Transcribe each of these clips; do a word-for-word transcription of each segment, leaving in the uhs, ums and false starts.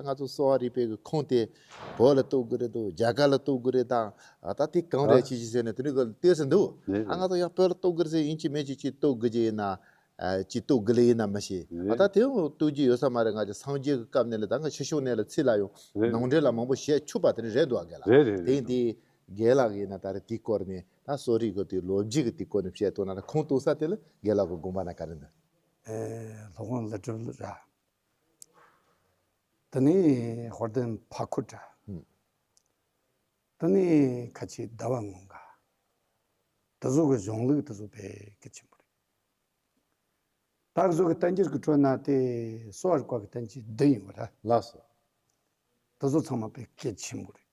ད་ང་ཚོ་གསོ་བ་རིག་པའི་གི་ཁུངས་དེ་བོད་ལ་གཏོགས་དགོས་རེད་འདུག་རྒྱ་གར་ལ་གཏོགས་དགོས་རེད་དང་། ད་དེ་གང་རེད་ཅི་ཅི་ཟེར་ནས་དེ་འདྲ་གི་ལྟོས་ཟིན་འདུག་རེད། ཨ་ང་རེད། ཚོ་ཡང་བོད་ལ་གཏོགས་དགོས་རེད་ཟེར་ཡིན་གཅིག་མིན་གཅིག་ཅིག་གཏོགས་དགོས་ཀྱི་ཡིན་ན། ཨ་ཅིག་གཏོགས་དགོས་ལེ་ཡིན་ན་མི་ཤེས། ཨ་རེད། ད་དེ་ཡང་གཏོགས་རྒྱུ་ཡོད་ས་མ་རེད། ང་ཚོ་སངས་རྒྱས་ཀྱི་སྐབས་ནས་ལ་ད་ང་ཕྱི་ཕྱོགས་ནས་ལ་ཚིག་ལ་ཡང་རེད། ནང་འདྲེན་ལ་མང་པོ་བྱས་ཆུག་པ་དེ་འདྲ་རེད་འདུག་རྒན་ལགས། རེད་རེད། དེ་ཡིན་དེ་རྒན་ལགས་ཡིན་ན་ད་རེད་དེའི་སྐོར་ནས་ད་གསོ་རིག་གི་དེ་ལོ་རྒྱུས་ཀྱི་དེའི་སྐོར་ནས་བཤད་ཐུབ་ན་ད་ཁུངས་གཏུགས་ས་དེ་ལ་རྒན་ལགས་ཀྱི་དགོངས་པ་ན་ག་རེ་འདུག་ཨེ། སློབ་དཔོན་ཀླུ་སྒྲུབ་ར། དེ་ནས་དཔལ་ལྡན་ཕ་ཁུ་འདྲ། ཨུམ། དེ་ནས་ཁ་ཆེ་ཟླ་བ་སྔོན་ག་དེ་ཚོ་གི་གཞུང་ལུགས་དེ་ཚོ་དཔེ་གལ་ཆེན་པོ་རེད། ད་གི་ཚོ་གི་བསྟན་འགྱུར་གི་ཁྲོད་ན་དེ་གསོ་བ་རིག་པ་གི་བསྟན་བཅོས་བདུན་ཡོད་ར། ལགས་སོ། དེ་ཚོ་ཚང་མ་དཔེ་གལ་ཆེན་པོ་རེད།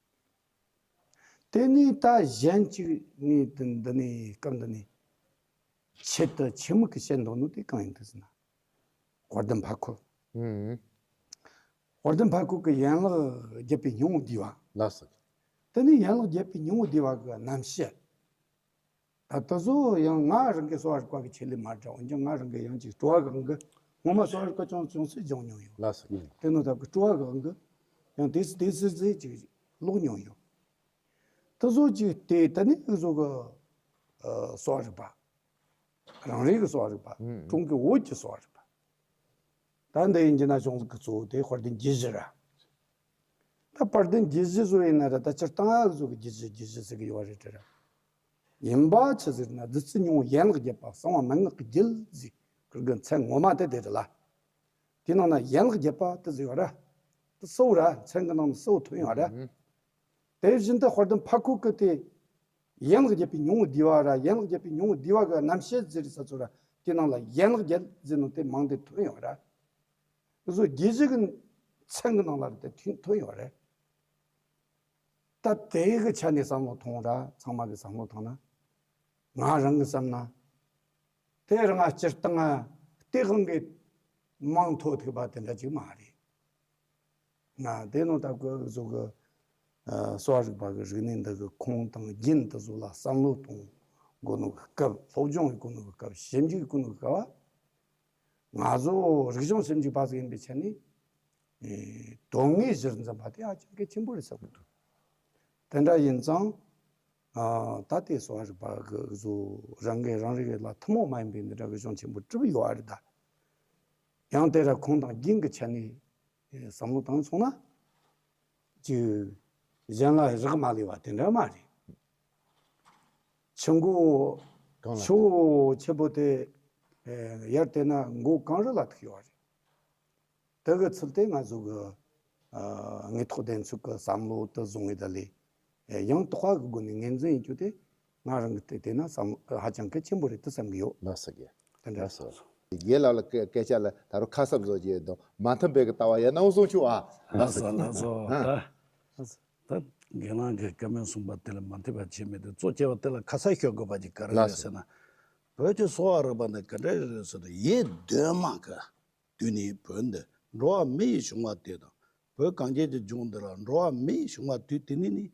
དེ་ནས་ད་གཞན་གཅིག་ནས་འདི་འདི་ནས་སྐབས་འདི་ནས་ཆེད་དུ་ཆེད་དམིགས་ཀྱི་བཤད་འདོད་ནོ་དེ་གང་ཡིན་དུ་ཟེར་ན། དཔལ་ལྡན་ཕ་ཁུ། ཨུམ། དཔལ་ལྡན་ཕ་ཁུ་གི་ཡན་ལག་བརྒྱད་པའི་སྙིང་པོ་བསྡུས་པ། ལགས་སོ། དེ་ནས་ཡན་ལག་བརྒྱད་པའི་སྙིང་པོ་བསྡུས་པ་གི་རྣམ་བཤད། ད་དེ་ཚོ་ཡང་ང་རང་གི་གསོ་བ་རིག་པ་གི་ཆེད་ལས་མ་འདྲ་འོན་ཀྱང་ང་རང་གི་ཡང་ཅིག་སྤྲོ་བ་གང་གི་ངོ་མ་གསོ་བ་རིག་པ་ཅུང་ཅུང་ཟད་སྦྱོང་མྱོང་ཡོད། ལགས་སོ། དེ་ནོ་ད་གི་སྤྲོ་བ་གང་གི་ཡང་དེ་སི་དེ་སི་ཟེ་ཅིག་ཀློག་མྱོང་ཡོད། དེ་ཚོ་ཅིག་དེ་ད་ནི་ཨུ་ཚོ་གི་ཨ་གསོ་བ་རིག་པ། རང་རེ་གི་གསོ་བ་རིག་པ། ཨུམ། ཀྲུང་གོའི་བོད་ཀྱི་གསོ་བ་རིག་པ། ད་འདི་ཡིན་གྱི་ན་གཞུང་ལུགས་ཀྱི་གཙོ་བོ་དེ་དཔལ་ལྡན་རྒྱས་བཞི་ར། ད་དཔལ་ལྡན་རྒྱས་བཞི་བཟོ་ཡིན་ན་ར་ད་སྤྱིར་བཏང་ཨ་གི་ཚོ་གི་རྒྱས་བཞི་རྒྱས་བཞི་ཟེར་གི་ཡོད་རེད་དྲ་ར། ཡིན་པ་ཆི་ཟེར་ན་བདུད་རྩི་སྙིང་པོ་ཡན་ལག་བརྒྱད་པ་གསང་བ་མན་ངག་གི་རྒྱུད་ཟེར་གི་མཚན་ངོ་མ་དེ་དེ་རེད་ལ། དེ་ནང་ན་ཡན་ལག་བརྒྱད་པ་དེ་ཟེར་ཡོད་ར། དེ་གསོ་བོ་ར་མཚན་གི་ནང་ན་གསོ་བོ་ཐོན་ཡོད་ར། ཨུམ། དེ་བཞིན་དུ་དཔལ་ལྡན་ཕ་ཁུ་གི་དེ། ཡན་ལག་བརྒྱད་པའི་སྙིང་པོ་བསྡུས་པ་ར་ཡན་ལག་བརྒྱད་པའི་སྙིང་པོ་བསྡུས་པ་གི་རྣམ་བཤད་ཟེར་ས་ཚོ་ར་དེ་ནང་ལ་ཡན་ལག་བརྒྱད་ཟེར་ནོ་དེ་མང་དེ་ཐོན་ཡོད་ར། བཟོ་རྒྱས་བཞི་གི་མཚན་གི་ནང་ལ་དེ་ཐོན་ཐོན་ཡོད་རེད། ད་དེ་གི་ཆ་ནས་བསམ་བློ་ཐོངས་ར་ཚང་མ་གི་བསམ་བློ་ཐོངས་ན། ང་རང་གི་བསམ་ན། དེ་རང་ང་སྤྱིར་བཏང་སྟེས་དབང་གི་མིང་ཐོགས་ཐུབ་པ་དེ་འདྲ་ཅིག་མ་རེད། ང་དེ་ནང་ད་གི་བཟོ་གི་ཨ་གསོ་བ་རིག་པ་གི་རིག་གནས་འདི་གི་ཁུངས་དང་རྒྱུན་དེ་ཚོ་ལ་བསམ་བློ་གཏོང་དགོས་ནོ་གི་སྐབས། སློབ་སྦྱོང་ཡེད་དགོས་ནོ་གི་སྐབས། ཞིབ་འཇུག་ཡེད་དགོས་ནོ་གི་སྐབས། ང་ཚོ་རིག་གཞུང་ཞིབ་འཇུག་པ་ཟིག་ཡིན་པའི་ཆ་ནས་ཨེ་དོན་དངོས་གཞིར་འཛིན་པ་དེ་ཧ་ཅང་གལ་ཆེན་པོ་རེད་བསམ་གི་འདུག་དེ་འདྲ་ཡིན་ཙང་ཨ་ད་ལྟའི་གསོ་བ་རིག་པ་གི་བཟོ་རང་གི་རང་རིག་ལ་ཐུན་མོང་མ་ཡིན་པའི་འདི་འདྲ་གི་གཞུང་ཆེན་པོ་གྲུབ་ཡོད་རེད་ད། ཡང་དེ་ར་ཁུངས་དང་རྒྱུན་གྱི་ཆ་ནས་བསམ་བློ་བཏང་སོང་ན། ཅིག་གཞན་ལ་རག་མ་ལས་པ་དེ་འདྲ་མ་རེད། ཆུ་མགོ་གང་ལ་ཆུ་བོ་ཆེན་པོ་དེ་ཡར་བལྟས་ན་མགོ་གངས་རི་ལ་ཐུག་ཡོད་རེད། དེ་གི་ཚུལ་དེ་ང་ཚོ་གི་དངོས་ཐོག་བདེན་འཚོལ་གི་བསམ་བློ་དེ་བཟུང་བའི་ད་ལས། ཡང་དག་པ་གི་སྒོ་ནས་ངོས་འཛིན་ཡིན་རྒྱུ་དེ་ང་རང་གི་དེ་བལྟས་ན་བསམ་ཧ་ཅང་གི་ཆེན་པོ་རེད་དུ་བསམ་གི་ཡོད། ལགས་སོ་རྒན། དེ་འདྲ། ལགས་སོ། རྒན་ལགས་ལ་སྐད་སྐད་ཆ་ལ་ད་རུང་ཁ་གསབ་བཟོ་རྒྱུ་དང་མ་མཐུན་པའི་གི་ལྟ་བ་ཡང་གནང་སོང་ཆུ་ཨ། ལགས་སོ་ལགས་སོ། ཨ། ད་ད་རྒན་ལགས་ཀྱིས་བཀའ་མོལ་གསུངས་པ་དེ་ལ་མ་མཐུན་པ་བྱེད་མི་དེ་གཙོ་ཆེ་བ་དེ་ལ་ཁ་གསལ་ཤོད་དགོས་པ་ཅིག་ག་རེ་ལགས་རེད་ཟེར་ན། བོད་ཀྱི་གསོ་བ་རིག་པ་འདི་ག་འདྲ་རེད་ཟེར་ན་ཡེ་གདོད་མ་གི་དུས་ནས་བོད་འདི་འགྲོ་བ་མི་ཡི་བྱུང་བ་དེ་དང་། བོད་གངས་ཅན་གྱི་ལྗོངས་འདི་ལ་འགྲོ་བ་མི་ཡི་བྱུང་བ་དུས་དེ་ནས་ནི་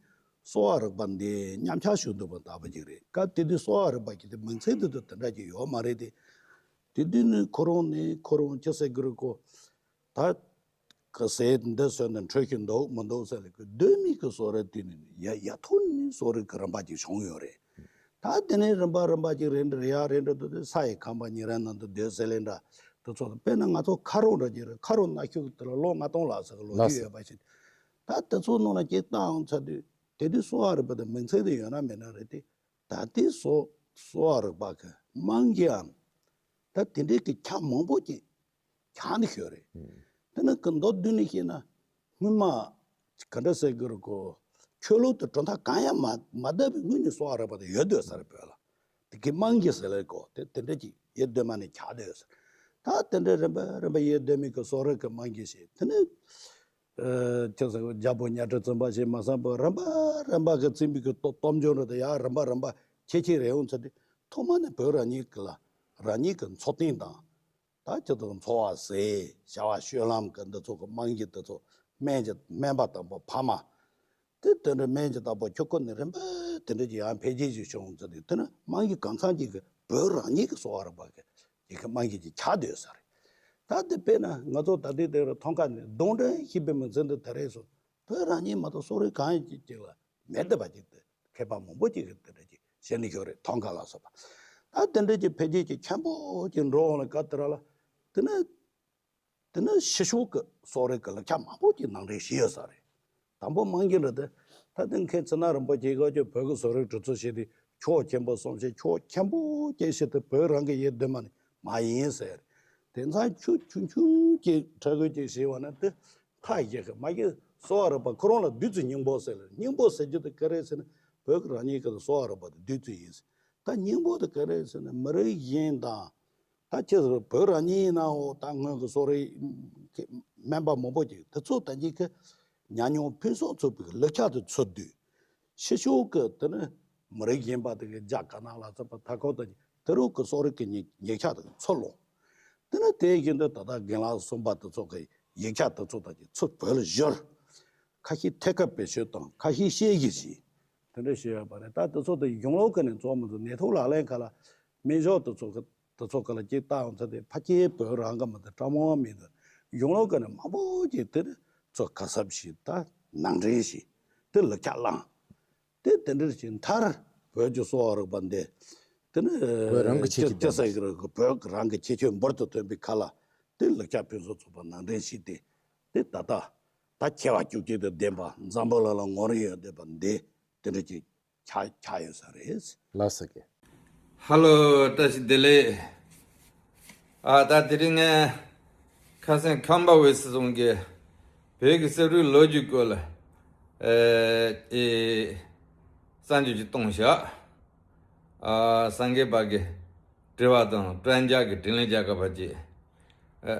གསོ་བ་རིག་པ་འདི་མཉམ་ཆགས་བྱུང་འདུག་པ་ལྟ་བུ་ཅིག་རེད། སྐབས་དེ་དུས་གསོ་བ་རིག་པ་གི་དེ་མིང་ཚིག་འདི་དུ་དེ་འདྲ་ཅིག་ཡོད་མ་རེད་དེ། དེ་དུས་ནི་ཁོ་རང་ནི་ཁོ་རང་ཅི་ཟེར་གི་རེད་གོ། ད་གི་ཟས་འདི་ཟོས་ནས་འཕྲོད་ཀྱི་འདུག་མི་འདུག་ཟེར་ལ་གི་གདོད་མའི་གི་གསོ་རིག་དུས་ནས་ནི་ཡ་ཡ་ཐོག་ནས་གསོ་རིག་གི་རིམ་པ་ཅིག་བྱུང་ཡོད་རེད། ད་དེ་ནས་རིམ་པ་རིམ་པ་ཅིག་རེ་འདྲ་རེ་ཡ་རེ་འདྲ་འདུག་དེ་ས་ཡི་ཁང་པ་ཉིན་རེ་ནང་དུ་སྡོད་ཟེར་ལེ་འདྲ་དུ་ཚོགས་དང་། དཔེར་ན་ང་ཚོ་ཁ་རོག་འདྲ་ཅིག་རེད། ཁ་རོག་སྣ་ཁུག་དེ་ལ་ལོ་ལྔ་སྟོང་ལྷག་ཙམ་གི་ལོ་ལགས་རྒྱུས་སོ། ཡོད་པ་ཞིག་ད་དེ་ཚོ་ནང་ལ་སྐད་བཏང་ཚར་དུས་དེ་དུས་གསོ་བ་རིག་པ་དེ་མིང་ཚིག་དེ་ཡོད་ན་མེད་ན་རེད་དེ། ད་ལྟའི་གསོ་གསོ་བ་རིག་པ་གི་རྨང་གཞིའམ་ད་དེ་འདྲའི་གི་ཁྱབ་མང་པོ་ཅིག་ཁྱབ་ནས་ཤོད་རེད། ཨུམ། དེ་ནི་གི་མདོར་བསྡུས་ནས་བཤད་ན་སྔོན་མ་ག་འདྲ་ཟེར་གི་རེད་གོ། ཆོས་ལུགས་དེ་གྲུབ་མཐའ་གང་ཡང་མ་མ་བཏབ་པའི་སྔོན་ནས་གསོ་བ་རིག་པ་དེ་ཡོད་སྡོད་ས་རེད་བོད་ལ། དེ་གི་རྨང་གཞི་ཟེར་ལེ་གོ། དེ་དེ་འདྲ་ཅིག་ཡེ་གདོད་མ་ནས་ཁྱབ་སྡོད་ས་རེད། ད་དེ་འདྲ་རིམ་པ་རིམ་པ་ཡེ་གདོད་མའི་གི་གསོ་རིག་གི་རྨང་གཞི་ཞིག་དེ་ནི། ཨ་ཅི་ཟེར་རྒྱལ་པོ་གཉའ་ཁྲི་བཙན་པོ་ཞིག་མ་བསམ་པར་རིམ་པ་རིམ་པ་གི་བཙན་པོའི་གི་སྟོབས་སྟོབས་འབྱོར་རེད་དེ་ཡང་རིམ་པ་རིམ་པ་ཁྱེད་ཁྱེད་རེ་འོང་ཚེ་དེ་ཐོག་མ་ནས་བོད་རང་ཉིད་ཀྱི་ལ་རང་ཉིད་ཀྱི་འཚོ་རྟེན་དང་། ད་ཅི་ཐོག་འཚོ་བ་ཟས་བྱ་བ་སྤྱོད་ལམ་གྱི་འདི་ཚོ་གི་རྨང་གཞི་འདི་ཚོ་སྨན་གྱི་སྨན་པ་དང་པོ་ཕ་མ། དེ་དེ་འདྲ་སྨན་གྱི་བདག་པོ་ཁྱོད་ཁོ་ནས་རིམ་པ་དེ་འདྲ་ཅིག་ཡང་འཕེལ་རྒྱས་ཅིག་བྱུང་ཚེ་དེ་དེ་ནི་རྨང་གཞི་གང་འཚམ་ཅིག་གི་བོད་རང་ཉིད་ཀྱི་གསོ་བ་རིག་པ་གི་ཅིག་གི་རྨང་གཞི་ཅིག་ཆགས་སྡོད་ས་རེད། ད་དེ་དཔེར་ན་ང་ཚོ་ད་ལྟའི་དེ་རུ་ཐང་ཀ་ནས་གདོང་འདྲེན་ཞེས་པའི་མི་ཚེ་འདི་དེ་རེད་སོང་། བོད་རང་ཉིད་མ་གཏོགས་གསོ་རིག་གང་ཡིན་གཅིག་ལ་མེད་བསྡད་པ་ཅིག་དེ་མཁས་པ་མང་པོ་ཅིག་གིས་དེ་འདྲ་ཅིག་བཤད་ནི་ཞོར་རེད། ཐང་ཀ་ལ་སོགས་པ། ད་དེ་འདྲ་ཅིག་འཕེལ་རྒྱས་ཅིག་ཆེན་པོ་ཅིག་འགྲོ་འོང་ལ་སྐབས་དེ་ར་ལ། དེ་ནི་དེ་ནི་ཕྱི་ཕྱོགས་ཀྱི་གསོ་རིག་གི་ལེགས་ཆ་མང་པོ་ཅིག་ནང་འདྲེན་བྱས་ཡོད་ས་རེད། དང་པོ་མང་གི་རེད་དེ། ད་ལྟ་མཁན་ཚེ་ན་རིན་པོ་ཆེ་གིས་བོད་ཀྱི་གསོ་རིག་གྲོས་ཚོགས་ཞེས་དེ་ཕྱོགས་ཆེན་པོ་གསུམ་བཤད། ཕྱོགས་ཆེན་པོ་ཅིག་བཤད་དེ་བོད་རང་གི་ཡིན་དེ་མ་ནི་མ་ཡིན་ཟེར། དེང་སང་ཁྱུ་ཆུང་ཆུང་ཅིག་ཕྲ་རྒོད་ཅིག་བྱས་པ་ན་དེ་ཐག་བཞག་གི་མ་གི་གསོ་བ་རིག་པ་ཁོ་རང་ལ་བདུད་རྩི་སྙིང་པོ་ཟེར་ལ། སྙིང་པོ་ཟེར་རྒྱུ་དེ་ག་རེ་ཟེར་ན་བོད་ཀྱི་རང་ཉིད་ཀྱི་གསོ་བ་རིག་པ་དེ་བདུད་རྩི་ཡིན། ད་སྙིང་པོ་དེ་ག་རེ་ཟེར་ན་མི་རིགས་གཞན་དང་། ད་ཁྱེད་ཚོ་བོད་རང་ཉིད་ནའོ། ད་སྔོན་གྱི་གསོ་རིག་སྨན་པ་མང་པོ་ཅིག་དེ་ཚོ་ད་གཉིས་ཀྱི་ཉམས་མྱོང་ཕུན་སུམ་ཚོགས་པའི་ལེགས་ཆ་དེ་ཚུར་བསྡུས། ཕྱི་ཕྱོགས་ཀྱི་དེ་ནི་མི་རིགས་གཞན་པ་དེ་གའི་རྒྱ་དཀར་ནག་ལ་སོགས་པ་མཐའ་འཁོར་དང་དེ་རུ་གི་གསོ་རིག་གི་ཉེ་ཉེ་ཆ་དེ་ཚུར་ལོངས། དེ་ནི་དེ་བཞིན་དུ་ད་ལྟ་རྒན་ལགས་གསུངས་པ་དེ་ཚོ་གི་ཡིག་ཆ་དེ་ཚོ་ད་ཅིག་ཚུར་བོད་ལ་བསྒྱུར། ཁ་ཤས་ཐད་ཀར་བེད་སྤྱོད་བཏང་། ཁ་ཤས་བཤད་གཞི་བྱས། དེ་འདྲ་བྱས་ཡོད་པ་རེད། ད་དེ་ཚོ་དེ་གཞུང་ལུགས་ཀྱི་ནས་ཚོགས་མི་ཚོ་ནད་ཐོག་ལག་ལེན་ཁ་ལ་སྨན་ཞབས་དེ་ཚོ་གི་དེ་ཚོ་གི་ལ་ཅིག་བལྟ་ཡོང་ཚེ་དེ་ཕལ་ཆེར་བོད་རང་གི་མི་དེ་སྤྲང་མོ་མི་འདུག། གཞུང་ལུགས་ཀྱི་ནས་མང་པོ་ཅིག་དེ་ཚོ་ག་ཚབ་བྱས་ད་ནང་འདྲེན་བྱས། དེ་ལེགས་ཆ་བླངས། དེ་དེ་འདྲ་བྱས་མཐར་བོད་ཀྱི་གསོ་བ་རིག་པ་འདི་དེ་ནི་བོད་རང་གི་ཁྱད་ཆོས་ཅི་ཅི་ཟེར་གི་རེད། བོད་རང་གི་ཁྱད་ཆོས་འབུར་དུ་ཐོན་པའི་ཁ་ལ་དེ་ལེགས་ཆ་ཕུན་སུམ་ཚོགས་པ་ནང་འདྲེན་བྱས་ཏེ། དེ་ད་ལྟ་ད་ཁྱད་པར་བཅུ་གཅིག་དང་ལྡན་པ་འཛམ་བུ་གླིང་ལ་ངོ་རིས་ཡོད་བསྡད་པ་འདི་དེ་འདྲ་ཅིག་ཆགས་ཆགས་ཡོད་ས་རེད། ལགས་སོ། ཧ་ལོ། བཀྲ་ཤིས་བདེ་ལེགས། ཨ་ད་དེ་རིང་ངས་ཁ་སང་ཁམས་པ་འོད་ཟེར་ཚང་གིས་བོད་ཀྱི་གསོ་རིག་ལོ་རྒྱུས་སྐོར་ལ་ཨེ་ཨེ་གསར་འགྱུར་ཅིག་བཏང་བཞག། ཨ་སངས་རྒྱས་པ་གི་དྲི་བ་དང་དྲན་རྒྱ་གི་དྲིན་ལན་རྒྱག་ག་བ་ཅིག། ཨ་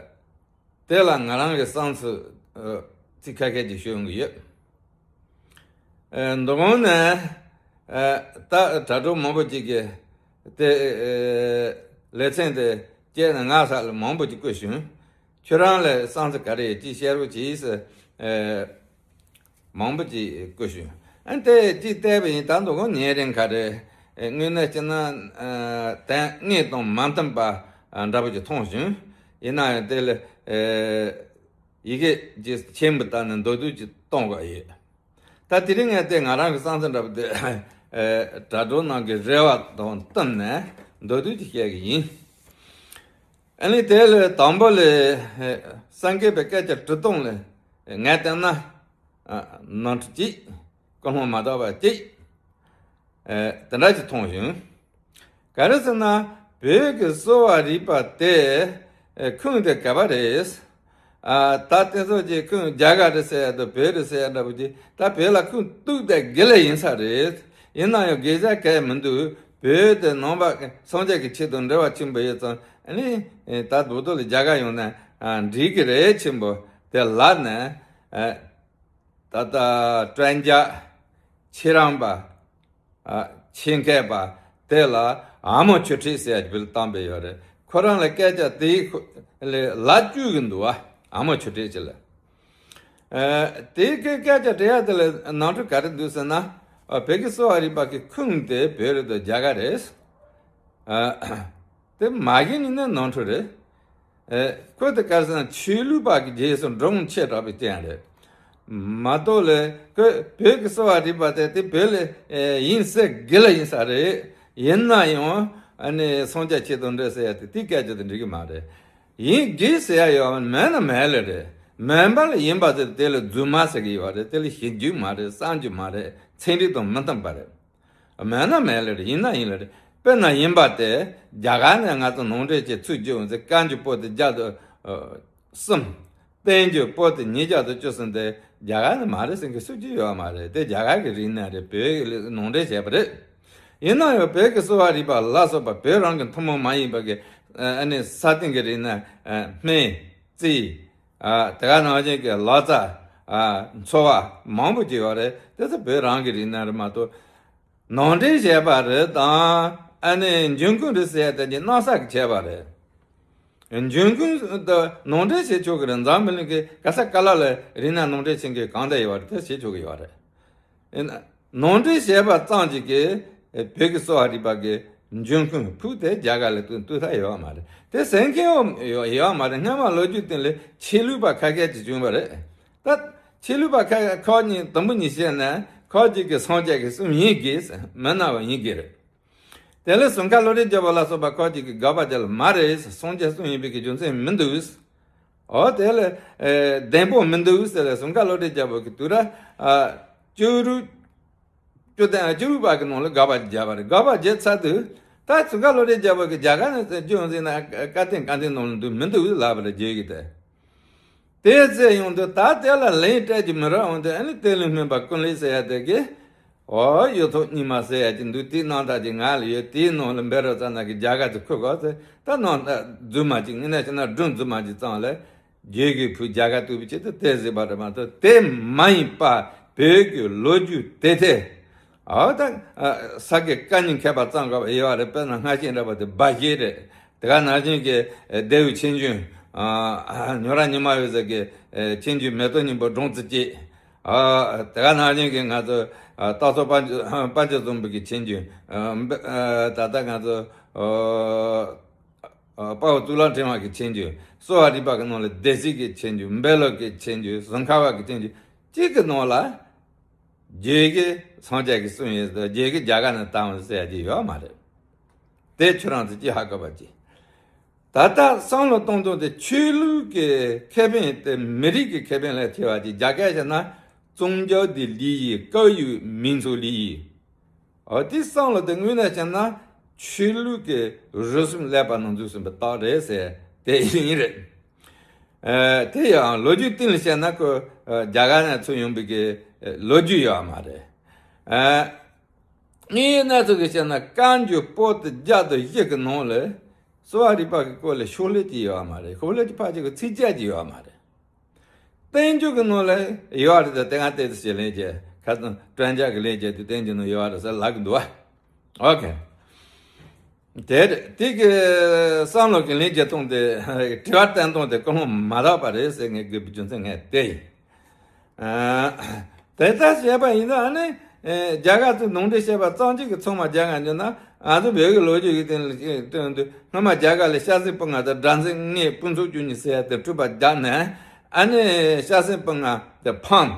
དེ་ལ་ང་རང་གི་བསམ་ཚུལ་ཨ་ཚིག་ཁ་ཤས་ཅིག་ཤོད་ཡོང་གི་ཡོད། ཨ་འདུ་ཁང་ནས་ཨ་ད་དྲ་གྲོགས་མང་པོ་ཅིག་གིས་དེ་ཨ་ལེ་ཚན་དེ་བཅད་ནས་ང་ས་ལ་མང་པོ་ཅིག་བཀོད་བྱུང་། ཁྱོད་རང་ལ་བསམ་ཚུལ་ག་རེ་ཡོད་ཅིག་བཤད་རོགས་གྱིས་ཟེར་ཨ་མང་པོ་ཅིག་བཀོད་བྱུང་། ཨ་དེ་ཅིག་བལྟས་པ་ཡིན། ད་འདུ་ཁང་ཉིན་རེ་ག་རེ་ཨ་དངོས་གནས་བྱས་ན་ཨ་དོན་དངོས་དང་མ་མཐུན་པ་ཨ་འདྲ་པོ་ཅིག་མཐོང་བྱུང་། ཡིན་ན་ཡང་དེ་ལ་ཨ་ཡི་གེ་ཅིག་ཆེན་པོ་བཏགས་ནས་མདོར་བསྡུས་ཅིག་གཏོང་དགོས་ཡོད། ད་དེ་རིང་ངས་དེ་ང་རང་གི་བསམ་ཚུལ་འདྲ་པོ་དེ་ཨེ་དྲ་གྲོགས་རྣམས་ཀྱི་རེ་བ་དང་བསྟུན་ནས་མདོར་བསྡུས་ཅིག་བཤད་གི་ཡིན། ཨ་ནི་དེ་ལས་དང་པོ་ལ་ཨེ་སངས་རྒྱས་པའི་སྐད་ཆ་དྲི་སྟངས་ལ་ངས་བལྟས་ན་ཨ་ནོར་འཁྲུལ་གཅིག། ཀུན་སློང་མ་དག་པ་གཅིག། ཨེ་དེ་འདྲ་ཞིག་མཐོང་བྱུང་། ག་རེ་ཟེར་ན་བོད་ཀྱི་གསོ་བ་རིག་པ་དེ་ཨེ་ཁུངས་དེ་ག་པ་རེད། ཨ་ད་དེ་ཚོ་ཅིག་ཁུངས་རྒྱ་གར་རེད་ཟེར་ཡ་དང་བོད་རེད་ཟེར་ཡ་འདྲ་པོ་ཅིག། ད་བོད་ལ་ཁུངས་གཏུགས་དེ་དགེ་ལས་ཡིན་ས་རེད། ཡིན་ན་ཡང་དགེ་བྱ་གལ་མི་འདུག། བོད་དེ་ནང་པ་སངས་རྒྱས་ཀྱི་ཆོས་དང་འབྲེལ་བ་ཆེན་པོ་ཡོད་ཙང་ཨ་ནི་ཨེ་ད་རྡོག་རྡོག་ལ་རྒྱ་གར་ཡོང་ན་ཨ་འགྲིག་གི་རེད། ཆེན་པོ་དེ་ལབ་ནས་ཨེ་ད་ལྟ་དྲན་རྒྱ་ཆེ་རིམ་པ། ཨ་ཆེད་མཁས་པ་དེ་ལ་ཨ་མོ་ཆོས་ཁྲིད་ཟེར་ཡ་ཅིག་བུད་བཏང་པའི་ཡོད་རེད། ཁོ་རང་ལ་སྐད་ཆ་དེའི་ཁོ་ལ་ལབ་བཅུག་གི་འདུག་བ། ཨ་མོ་ཆོས་ཁྲིད་ཅིག་ལ། ཨ་དེའི་སྐད་སྐད་ཆ་དྲི་ཡ་དེ་ལ་ནོར་འཁྲུལ་ག་རེ་འདུག་ཟེར་ན། ཨ་བོད་ཀྱི་གསོ་བ་རིག་པ་གི་ཁུངས་དེ་བོད་རེད་དོ་རྒྱ་གར་རེད། ཨ་དེ་མ་གཞི་ནས་ནི་ནོར་འཁྲུལ་རེད། ཨེ་ཁོ་དེ་ག་རེ་ཟེར་ན་ཆོས་ལུགས་པ་གི་རྗེས་སུ་འབྲང་ཆེ་དྲགས་པའི་རྐྱེན་རེད། མ་གཏོགས་ལས་ཁོས་བོད་ཀྱི་གསོ་བ་རིག་པ་དེ་དེ་བོད་ལ་ཨེ་ཡིན་ཟེར་དགེ་ལ་ཡིན་ས་རེད། ཡིན་ན་ཡང་ཨ་ནི་སངས་རྒྱས་ཆོས་དང་འབྲེལ་ཟེར་ཡ་དེ་དེའི་སྐད་ཆ་དེ་འགྲིག་གི་མ་རེད། ཡིན་དགེ་ཟེར་ཡ་ཡོད་མེད་ན་མེད་ལེ་རེད། མེད་པ་ལ་ཡིན་པ་ཟེར་དེ་ལ་རྫུན་མ་ཟེར་གི་ཡོད་རེད། དེ་ལ་ཞིབ་འཇུག་མ་རེད། གསར་འཇུག་མ་རེད། ཚན་རིག་དང་མི་མཐུན་པ་རེད། མེད་ན་མེད་ལེ་རེད། ཡིན་ན་ཡིན་ལེ་རེད། དཔེར་ན་ཡིན་པ་དེ་རྒྱ་གར་ནས་ང་ཚོ་ནང་འདྲེན་བྱས་ཚུར་བསྒྱུར་འོང་ཚེ་བཀའ་འགྱུར་པོ་ཏི་བརྒྱ་དང་གསུམ། བསྟན་འགྱུར་པོ་ཏི་ཉིས་བརྒྱ་དང་བཅུ་གསུམ་དེ་རྒྱ་གར་ནས་མ་རེད་ཟེར་མཁན་སུ་གཅིག་ཡོད་མ་རེད། དེ་རྒྱ་གར་གྱི་རིག་གནས་རེད། བོད་ཀྱི་ནང་འདྲེན་བྱས་པ་རེད། ཡིན་ན་ཡང་བོད་ཀྱི་གསོ་བ་རིག་པ་ལ་སོགས་པ་བོད་རང་གི་ཐུན་མོང་མ་ཡིན་པ་གི་ཨ་ནི་ས་སྟེང་གི་རིག་གནས་སྨན་རྩིས། ཨ་དེ་ག་ནང་བཞིན་གྱི་ལག་རྩལ། ཨ་འཚོ་བ་མང་པོ་ཅིག་ཡོད་རེད། དེ་ཚོ་བོད་རང་གི་རིག་གནས་རེད་མ་གཏོགས། ནང་འདྲེན་བྱས་པ་རེད་དང་ཨ་ནི་འབྱུང་ཁུངས་རེད་ཟེར་ཡ་དེ་གཉིས་གནམ་ས་གི་ཁྱད་པར་རེད། འབྱུང་ཁུངས་དེ་ནང་འདྲེན་བྱེད་ཆོག་གི་རེད། འཛམ་བུ་གླིང་གི་ག་ས་ག་ལ་ལ་རིག་གནས་ནང་འདྲེན་བྱེད་མཁན་གང་འདྲ་ཡོད་རེད། དེ་བྱེད་ཆོག་གི་ཡོད་རེད། ཡིན་ན། ནང་འདྲེན་བྱས་པ་ཙམ་གཅིག་གིས་བོད་ཀྱི་གསོ་བ་རིག་པ་གི་འབྱུང་ཁུངས་ཕུགས་དེ་རྒྱ་གར་ལ་ཏུ་ཏུ་ཐ་ཡོད་མ་རེད། དེ་ཟེར་མཁན་ཡོད་ཡོད་མ་རེད། སྔ་མ་ལོ་རྒྱུས་སྟེང་ལ་ཆོས་ལུགས་པ་ཁ་ཤས་ཅིག་བྱུང་བ་རེད། ད་ཆོས་ལུགས་པ་ཁ་ཁག་གཉིས་དུམ་བུ་གཉིས་བཤད་ན། ཁག་ཅིག་གིས་སངས་རྒྱས་ཀྱི་གསུང་ཡིན་དགོས། མི་སྣང་བ་ཡིན་དགོས་རེད། དེ་ལས་ཟུར་མཁར་བློ་གྲོས་རྒྱལ་པོ་ལ་སོགས་པ་ཁག་ཅིག་གིས་དགག་པ་རྒྱག་ལ། མ་རེད། སངས་རྒྱས་གསུང་ཡིན་པའི་གི་རྒྱུ་མཚན་མི་འདུག། འོ་དེ་ལས་ཨེ་བདེན་པོ་མི་འདུག་ཟེར་ལ། ཟུར་མཁར་བློ་གྲོས་རྒྱལ་པོ་གི་དུས་ར་ཨ་བཅུ་དྲུག་བཅུ་བདུན་བཅུ་དྲུག་པ་གི་ནང་ལ་དགག་པ་བརྒྱབ་པ་རེད། དགག་པ་བརྒྱབ་ཚར་དུས། ད་ཟུར་མཁར་བློ་གྲོས་རྒྱལ་པོ་གི་རྒྱ་གར་ནས་བརྒྱུད་ཟིན་ན་བཀའ་བསྟན་བཀའ་བསྟན་ནང་ལ་འདུག་མི་འདུག་ལབ་པ་རེད། རྒྱུད་ཀྱི་དེ། དེ་ཚེ་ཡོང་དུས་ད་དེ་ལ་ལན་སྤྲད་ཀྱི་མི་རག། འོན་ཏེ་ཨ་ནི་དེ་ལུགས་སྨན་པ་ཀུན་ལེགས་ཟེར་ཡ་དེ་གིས། འོ་གཡུ་ཐོག་རྙིང་མ་ཟེར་ཡ་ཅིག་འདུག། དེའི་རྣམ་ཐར་ཅིག་ང་ལ་ཡོད། དེའི་ནང་ལ་འབད་རོགས་ཙམ་ན་གི་རྒྱ་གར་དུ་འཁོད་དགོས་ཟེར། ད་རྣམ་ཐར་རྫུན་མ་ཅིག་ངས་ན་བྱས་ན་སྒྲུང་རྫུན་མ་ཅིག་བརྩམས་ལས། རྒྱུད་ཀྱི་བུ་རྒྱ་གར་བཏུལ་བའི་ཆེད་དུ་དེ་ཟེར་བ་རེད་མ་གཏོགས། དེ་མ་ཡིན་པ་བོད་ཀྱི་ལོ་རྒྱུས་དེ་ཐད། ཨ་ད་ཨ་ས་དགེ་བཀའ་རྙིང་མཁས་པ་ཙམ་ག་ཡོད་རེད། དཔེར་ན་སྔ་ཕྱི་འདྲ་བ་དེ་སྦ་བཞེད་རེད། དེ་ག་ནང་བཞིན་གྱི་ཨ་ལྡེའུ་ཆོས་འབྱུང་། ཨ་ཉོ་ར་ཉི་མ་ཡོད་ཟེར་གི་ཨ་ཆོས་འབྱུང་མེ་ཏོག་སྙིང་པོ་སྒྲུང་རྩོམ་ཅིག། ཨ་དེ་ག་ནང་བཞིན་གྱི་ང་ཚོ་ཨ་སྟག་ཚང་དཔལ་འབྱོར་དཔལ་འབྱོར་བཟང་པོ་གི་ཆོས་འབྱུང་། ཨ་འབ་ཨ་ད་ལྟ་ང་ཚོ་ཨ་ཨ་དཔའ་བོ་གཙུག་ལག་ཕྲེང་བ་གི་ཆོས་འབྱུང་། གསོ་བ་རིག་པ་གི་ནང་ལ་སྡེ་སྲིད་ཀྱི་ཆོས་འབྱུང་། འབེ་ལོ་གི་ཆོས་འབྱུང་། ཟུར་མཁར་བ་གི་ཆོས་འབྱུང་གཅིག་གི་ནང་ལ། རྒྱུད་ཀྱི་སངས་རྒྱས་ཀྱི་གསུང་ཡིན་ཟེར། རྒྱུད་ཀྱི་རྒྱ་གར་ནས་བཏང་བ་ཟེར་ཡ་ཅིག་ཡོད་མ་རེད། དེ་ཁྱོད་རང་ཚོ་ཅིག་ཧ་གོ་བ་ཅིག། ད་ལྟ་བསམ་བློ་གཏོང་སྟངས་དེ་ཆོས་ལུགས་ཀྱི་ཁེ་ཕན་དེ་མི་རིགས་ཀྱི་ཁེ་ཕན་ལས་ཆེ་བ་ཅིག། རྒྱ་སྐད་བཤད་ན 宗教的利益高于民族利益། འོ་དེ་བསམ་བློ་དེ་དངོས་གནས་བཤད་ན་ཆོས་ལུགས་ཀྱི་རུལ་སུངས་ཀླད་པ་ནང་འཛུལ་ཟིན་པའི་རྟགས་རེད་ཟེར་དེ་ཡིན་རེད། ཨ་དེ་ཡང་ལོ་རྒྱུས་སྟེང་ལ་བཤད་ན་ཁོ་ཨ་རྒྱ་གར་ནས་ཚུར་ཡོང་བའི་གི་ཨ་ལོ་རྒྱུས་ཡོད་མ་རེད། ཨ་ངའི་གནས་ཚུལ་གྱི་བཤད་ན་བཀའ་འགྱུར་པོ་ཏི་བརྒྱ་དང་བཞི་གི་ནང་ལ་གསོ་བ་རིག་པ་གི་སྐོར་ལ་ཤོག་ལྷེ་ཅིག་ཡོད་མ་རེད། ཤོག་ལྷེ་ཅིག་ཕལ་ཆེར་གྱི་ཚིགས་བཅད་ཅིག་ཡོད་མ་རེད། བསྟན་འགྱུར་གྱི་ནང་ལ་ཡོད་རེད། དེ་ང་ཏོག་ཙམ་ཞིག་ལན་བརྒྱབ། ཁ་སང་专家གི་ལན་བརྒྱབ་དུས་བསྟན་འགྱུར་ནང་ཡོད་རེད་ཟེར་ལབ་གི་འདུག་བ། ཨོ་ཁེ། དེ་དེ་གི་བསམ་བློ་གི་ལན་བརྒྱབ་སྟངས་དེ། དྲི་བ་བཏོན་སྟངས་དེ་ཀུན་སློང་མ་དག་པ་རེད་ཟེར་ངས་དགོས་པའི་རྒྱུ་མཚན་ངས་དེ་ཡིན། ཨ་དེ་ལྟར་བྱས་པ་ཡིན་ན་ཨ་ནི་ཨེ་རྒྱ་གར་དུ་ནང་འདྲེན་བྱས་པ་ཙམ་གཅིག་གིས་ཚང་མ་རྒྱ་གར་འགྱུར་ན། ང་ཚོ་བོད་ཀྱི་ལོ་རྒྱུས་ཀྱི་སྟེང་ལ་བལྟས་དུས་སྔོན་མ་རྒྱ་གར་ལ་ཤ་ཟན་སྤུ་ང་དང་སྦྲ་ཟན་ལྔའི་དཔུང་ཚོགས་བཅུ་གཉིས་ཟེར་ཡ་དེ་འཁྲུག་པ་རྒྱག་ནས། ཨ་ནི་ཤ་ཟན་སྤུ་ང་དེ་ཕམ།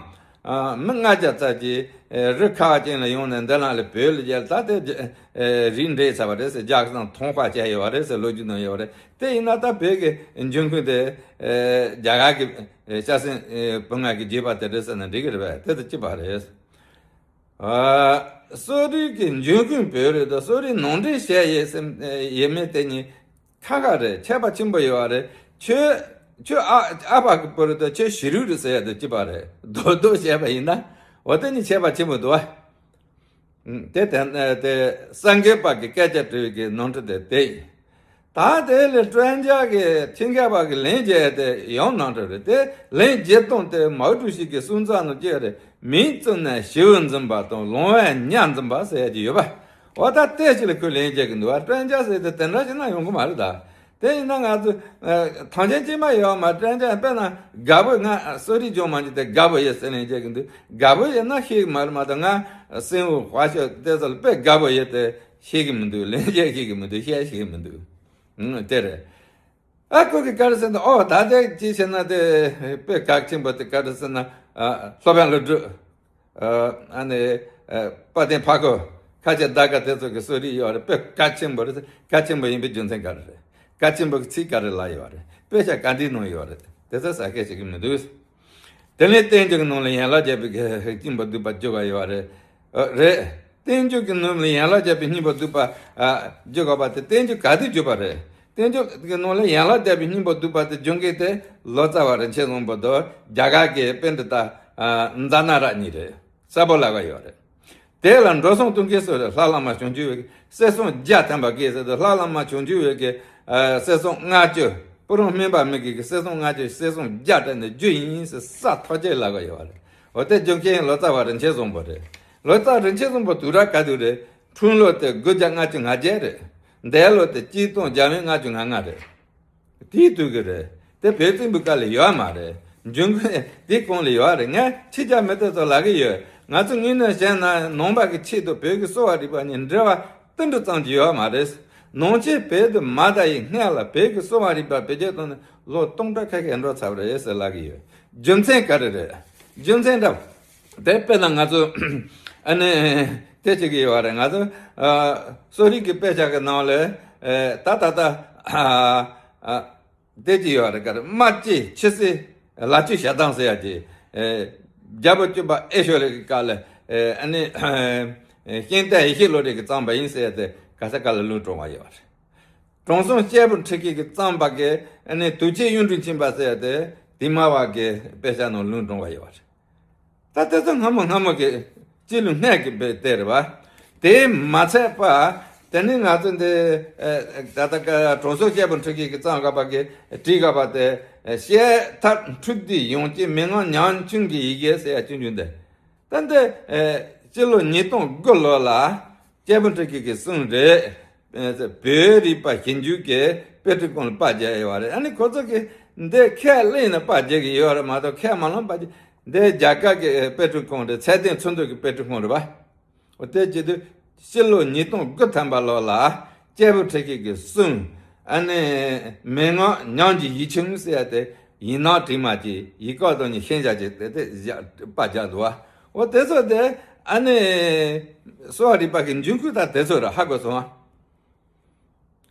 ཨ་མི་ལྔ་བརྒྱ་ཙམ་གྱིས་ཨེ་རི་ཁ་བ་ཅན་ལ་ཡོང་ནས་འདི་ལ་ལ་བོད་ལ་རྒྱལ་ད་དེ་ཨེ་རིགས་འདྲེས་ཚར་བ་རེད་ཟེར། རྒྱ་གར་དང་ཐོང་ཁ་བྱས་ཡོད་པ་རེད་ཟེར་ལོ་རྒྱུས་ནང་ཡོད་པ་རེད། དེ་ཡིན་ན་ད་བོད་ཀྱི་འབྱུང་ཁུངས་དེ་ཨེ་རྒྱ་གར་གྱི་ཨེ་ཤ་ཟན་ཨེ་སྤུ་ང་གི་རྒྱུད་པ་དེ་རེད་ཟེར་ན་འགྲིག་གི་རེད་པས། དེ་དང་གཅིག་པ་རེད། ཨ་གསོ་རིག་གི་འབྱུང་ཁུངས་བོད་རེད་དོ། གསོ་རིག་ནང་འདྲེན་བྱས་ཡོད་སེམས་ཡོད་མེད་དེ་གཉིས་ཁ་ཁ་རེད། ཁྱད་པར་ཆེན་པོ་ཡོད་རེད། ཁྱོད་ཁྱོད་ཨ་ཨ་ཕ་གི་བུ་རེད་དོ། ཁྱོད་ཞི་རུ་རེད་ཟེར་ཡ་དེ་གཅིག་པ་རེད། རྡོག་རྡོག་བྱས་པ་ཡིན་ན་འོ་དེ་གཉིས་ཁྱད་པར་ཆེན་པོ་འདུག་བ། དེ་དེ་དེ་སངས་རྒྱས་པ་གི་སྐད་ཆ་དྲི་བའི་གི་ནོར་འཁྲུལ་དེ་དེ་ཡིན། ད་དེ་ལས་专家གི་ཆེད་མཁས་པ་གི་ལན་བརྒྱབ་དེ་ཡང་ནོར་འཁྲུལ་རེད། དེ་ལན་བརྒྱབ་སྟངས་དེ་毛主席གི་གསུང་རྩོམ་ནང་བརྒྱབ་རེད། 民族呢，学问འཛིན་པ་དང་ལོང་བས་ཉ་འཛིན་པ་ཟེར་ཡ་ཅིག་ཡོད་པ། འོ་ད་དེ་ཞིག་ལ་ཁོས་ལན་བརྒྱབ་གི་འདུག་བ།专家ཟེར་དེ་དེ་འདྲ་ཞིག་ན་ཡོང་གི་མ་རེད་ད། དེ་ཡིན་ན་ང་ཚོ་ཐང་ཆེན་གཅིག་མ་ཡོད་མ།专家དཔེར་ན་དགའ་པོ་ང་གསོ་རིག་སྦྱོང་མ་འཇུག་དེ་དགའ་པོ་ཡོད་ཟེར་ལན་བརྒྱབ་གི་འདུག། དགའ་པོ་ཡོད་ན་ཤེས་གི་མ་རེད་མ་གཏོགས། ང་生物化学དེ་ཚོ་ལ་དཔེ་དགའ་པོ་ཡོད་དེ་ཤེས་གི་མི་འདུག། ལན་བརྒྱབ་ཤེས་གི་མི་འདུག། བཤད་ཤེས་གི་མི་འདུག། ཨང་དེ་རེད། ཨ་ཁོ་གི་ག་རེ་ཟེར་ན། ཨོ་ད་དེ་ཅི་བྱས་ན་དེ་དཔེ་གལ་ཆེན་པོ་དེ་ག་རེ་ཟེར་ན། ཨ་སློབ་དཔོན་ཀླུ་སྒྲུབ། ཨ་ཨ་ནི་ཨ་དཔལ་ལྡན་ཕ་ཁོ། ཁ་ཆེ་དར་དཀར་དེ་ཚོ་གི་གསོ་རིག་ཡོད་རེད། དཔེ་གལ་ཆེན་པོ་རེད། གལ་ཆེན་པོ་ཡིན་པའི་རྒྱུ་མཚན་ག་རེ་རེད། གལ་ཆེན་པོ་གི་ཚིག་ག་རེ་ལབ་ཡོད་རེད། དཔེ་ཆ་ག་འདྲའི་ནང་ཡོད་རེད། དེ་ཚོ་ཟ་མཁན་ཞིག་གི་མི་འདུག། དེ་ནས་བསྟན་འགྱུར་གྱི་ནང་ལ་ཡན་ལག་བརྒྱད་པའི་གི་སྙིང་པོ་བསྡུས་པ་བརྗོད་པ་ཡོད་རེད། ཨ་རེད། བསྟན་འགྱུར་གྱི་ནང་ལ་ཡན་ལག་བརྒྱད་པའི་སྙིང་པོ་བསྡུས་པ་ཨ་བརྗོད་དགོས་པ་དེ་བསྟན་འགྱུར་ག་དུས་བརྗོད་པ་རེད། བསྟན་འགྱུར་གྱི་ནང་ལ་ཡན་ལག་བརྒྱད་པའི་སྙིང་པོ་བསྡུས་པ་དེ་བརྗོད་མཁན་དེ་ལོ་ཙཱ་བ་རིན་ཆེན་བཟང་པོ་དང་རྒྱ་གར་གྱི་པཎྜི་ཏ་ཨ་ཛྙཱ་ན་ར་གཉིས་རེད། གསལ་པོ་ལབ་པ་ཡོད་རེད། དེ་ལ་འགྲོ་སོང་གཏོང་མཁན་སུ་རེད། ལྷ་བླ་མ་བྱང་ཆུབ་འོད་ཀྱིས་གསེར་སྲང་བརྒྱ་ཐམ་པ་བཀལ་ཟེར་དུས། ལྷ་བླ་མ་བྱང་ཆུབ་འོད་ཀྱིས་ཨ་གསེར་སྲང་ལྔ་བཅུ། སྤུ་རངས་སྨན་པ་མི་དགེ་གིས་གསེར་སྲང་ལྔ་བཅུ་གསེར་སྲང་བརྒྱ་སྤྲད་ནས་རྒྱུ་ཡིན་ཟེར་ས་ཐག་ཆོད་ལབ་པ་ཡོད་རེད། འོ་དེ་བརྗོད་མཁན་ལོ་ཙཱ་བ་རིན་ཆེན་བཟང་པོ་རེད། ལོ་ཙཱ་རིན་ཆེན་བཟང་པོ་དུས་རབས་ག་དུས་རེད། འཁྲུངས་ལོ་དེ་དགུ་བརྒྱ་ལྔ་བཅུ་ང་བརྒྱད་རེད། འདས་ལོ་དེ་གཅིག་སྟོང་བརྒྱ་མེད་ལྔ་བཅུ་ང་ལྔ་རེད། དེའི་དུས་ཀྱི་རེད། དེ་བོད་བཙན་པོའི་སྐབས་ལ་ཡོད་མ་རེད། འབྱུང་ཁུངས་དེ་གོང་ལ་ཡོད་རེད། ངས་ཕྱི་རྒྱལ་མི་དེ་ཚོ་ལབ་ཀྱི་ཡོད། ང་ཚོ་དངོས་གནས་བཤད་ན་ནང་པ་གི་ཆེད་དུ་བོད་ཀྱི་གསོ་བ་རིག་པ་གཉིས་འབྲེལ་བ་ཏིལ་འབྲུ་ཙམ་གྱི་ཡོད་མ་རེད། ནང་ཆོས་བོད་དུ་མ་དར་བའི་སྔོན་ལ་བོད་ཀྱི་གསོ་བ་རིག་པ་བེད་སྤྱོད་བཏང་ནས་ལོ་སྟོང་ཕྲག་ཁ་ཤས་འགྲོ་ཚར་བ་རེད་ཟེར་ལབ་ཀྱི་ཡོད། རྒྱུ་མཚན་ག་རེ་རེད། རྒྱུ་མཚན་འདྲ་བོ། དེ་དཔེར་ན་ང་ཚོ་ཨ་ནི་དེ་བྱེད་ཀྱི་ཡོད་རེད། ང་ཚོ་ཨ་གསོ་རིག་གི་དཔེ་ཆ་གི་ནང་ལ་ཨེ་ད་ད་ད་ཨ་ཨ་དེ་ཅི་ཡོད་རེད། ག་རེ་རྨ་བྱས་ཁྱི་སེ་ལ་ཆུ་ཞག་དང་ཟེར་ཡ་ཅི། ཨེ་རྒྱལ་པོ་བཅུ་པ་ཨེ་ཤོ་རི་གི་སྐབས་ལ་ཨེ་ཨ་ནི་ཨེ་གཤེན་བསྟན་ཡེ་ཤེས་བློ་གྲོས་ཀྱིས་བརྩམས་པ་ཡིན་ཟེར་ཡ་དེ་ག་ས་ག་ལ་ལུང་དྲངས་པ་ཡོད་རེད། དྲང་སྲོང་སྐྱེས་བུ་ཁྲི་ཀའི་གིས་བརྩམས་པ་གི་ཨ་ནི་དུས་ཆེན་གཡུང་དྲུང་ཆེན་པ་ཟེར་ཡ་དེ་དེ་མ་བ་གི་དཔེ་ཆ་ནང་ལུང་དྲངས་པ་ཡོད་རེད། ད་དེ་ཚོ་སྔ་མོ་སྔ་མོ་གི་སྤྱི་ལོའི་སྔོན་གྱི་དཔེ་དེ་རེད་བ། དེ་མ་ཚད་པ་དེ་ནི་ང་ཚོ་འདི་ཨེ་ད་ལྟ་ཀ་དྲང་སྲོང་སྐྱེས་བུ་ཁྲི་ཀའི་གིས་བརྩམས་པ་གི་བྲིས་པ་དེ་བཤད་ཐབས་འཕྲོས་དུས་ཡང་བསྐྱར་མན་ངག་ཉམ་ཆུང་གི་ཡི་གེ་ཟེར་ཡ་ཆུང་ཆུང་འདི། ད་འདི་ཨེ་སྤྱི་ལོ་ཉིས་སྟོང་དགུ་ལོ་ལ་སྐྱེས་བུ་ཁྲི་ཀའི་གིས་གསུངས་རེད། ཨེ་བོད་རིག་པ་ཞིབ་འཇུག་གི་དཔེ་སྐྲུན་ཁང་ལ་པར་རྒྱག་ཡོད་རེད། ཨ་ནི་ཁོ་ཚོ་གིས་འདི་ཁས་ལེན་ནས་པར་རྒྱག་གི་ཡོད་རེད་མ་གཏོགས་ཁས་མ་ལེན་པར་རྒྱག་འདི་རྒྱ་གར་གྱི་དཔེ་སྐྲུན་ཁང་རེད། ཚད་ལྡན་ཚོན་མདོག་གི་དཔེ་སྐྲུན་ཁང་རེད་བ། འོ་དེ་བྱེད་དུས་སྤྱི་ལོ་ཉིས་སྟོང་དགུ་ཐམ་པ་ལོ་ལ་སྐྱེས་བུ་ཁྲི་ཀའི་གིས་གསུངས། ཨ་ནི་མན་ངག་ཉམས་ཀྱི་ཡིག་ཆུང་ཟེར་ཡ་དེ་ཡིག་ནག་བྲིས་མ་ཅིག་ཡིག་སྐོགས་དང་ནི་ཤན་བཞག་ཅིག་དེ་དེ་བཞག་པར་རྒྱག་འདུག་བ། འོ་དེ་ཚོ་དེ་ཨ་ནི་གསོ་བ་རིག་པ་གི་འབྱུང་ཁུངས་ད་དེ་ཚོ་རེད། ཧ་གོ་སོང་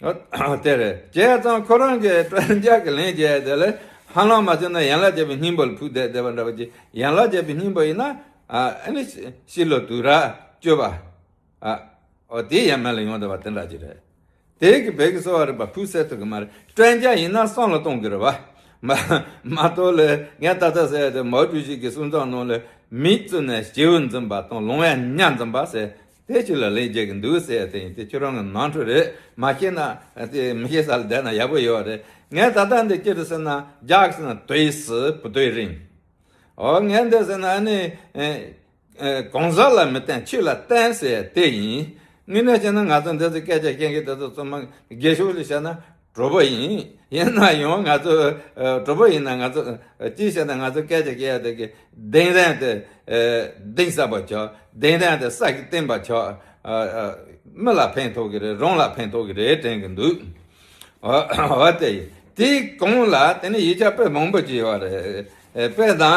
ཨ། དེ་རེད། བྱས་ཙང་ཁོ་རང་གི་སྤྲོ་འཇགས་ཀྱི་ལན་བརྒྱབ་དེ་ལས་ཧ་ལམ་མ་བྱས་ན་ཡན་ལག་བརྒྱད་པའི་སྙིང་པོ་ལ་ཕུག་བསྡད་བསྡད་པ་འདྲ་བ་ཅིག་ཡན་ལག་བརྒྱད་པའི་སྙིང་པོ་ཡིན་ན་ཨ་ཨ་ནི་ཕྱི་ལོ་དུས་རབས་བཅུ་པ་ཨ་ཨོ་དེ་ཡན་མན་ལ་ཡོང་བསྡད་པ་དེ་འདྲ་ཅིག་རེད། དེ་གི་བོད་ཀྱི་གསོ་བ་རིག་པ་ཕུགས་གསལ་ཐུབ་ཀྱི་མ་རེད། སྤྲོ་འཇགས་ཡིན་ན་བསམ་བློ་གཏོང་དགོས་རེད་བ། མ་མ་གཏོགས་ལས་ངས་ད་ལྟ་ཟེར་ཡ་དེ་མའོ་ཀྲུའུ་ཞི་གི་གསུང་རྩོམ་ནང་ལས་མིག་བཙུམ་ནས་སྐྱེས་བུ་འཛིན་པ་དང་ལོང་བས་ཉ་འཛིན་པ་ཟེར། དེ་ཅི་ལ་ལན་རྒྱག་གི་འདུག་ཟེར་ཡ་དེ་ཡིན། དེ་ཁྱོད་རང་གི་ནོར་འཁྲུལ་རེད། མ་ཤེས་ན་དེ་མི་ཤེས་ས་ལ་བསྡད་ན་ཡག་པོ་ཡོད་རེད། ངས་ད་ལྟ་འདི་ཅི་རེད་ཟེར་ན་རྒྱག་ཟེར་ན་对死不对人། ཨོ་ངས་འདི་ཟེར་ན་ཨ་ནི་ཨེ་གང་ཟག་ལ་མི་བརྟེན་ཆོས་ལ་བརྟེན་ཟེར་ཡ་དེ་ཡིན། དངོས་གནས་བྱས་ན་ང་ཚོ་འདི་ཚོ་སྐད་ཆ་བཤད་མཁན་དེ་ཚོ་ཚང་མ་དགེ་ཕྱོགས་ལ་བཤད་ན་གྲོགས་པོ་ཡིན། ཡིན་ན་ཡང་ང་ཚོ་ཨ་གྲོགས་པོ་ཡིན་ན་ང་ཚོ་ཨ་ཅི་བཤད་ན་ང་ཚོ་སྐད་ཆ་བཤད་ཡ་དེ་གི་གདེང་རན་དེ་ཨ་གདེང་ཟབ་པ་ཆགས། གདེང་རན་དེ་ས་གི་བརྟན་པ་ཆགས། ཨ་ཨ་མི་ལ་ཕན་ཐོགས་ཀྱི་རེད། རང་ལ་ཕན་ཐོགས་ཀྱི་རེད་དྲན་གྱི་འདུག་ཨ་ཨ་དེ་ཡིན། དེའི་གོང་ལ་དེ་ནས་ཡིག་ཆ་དཔེ་མང་པོ་ཅིག་ཡོད་རེད། ཨ་དཔེ་དང་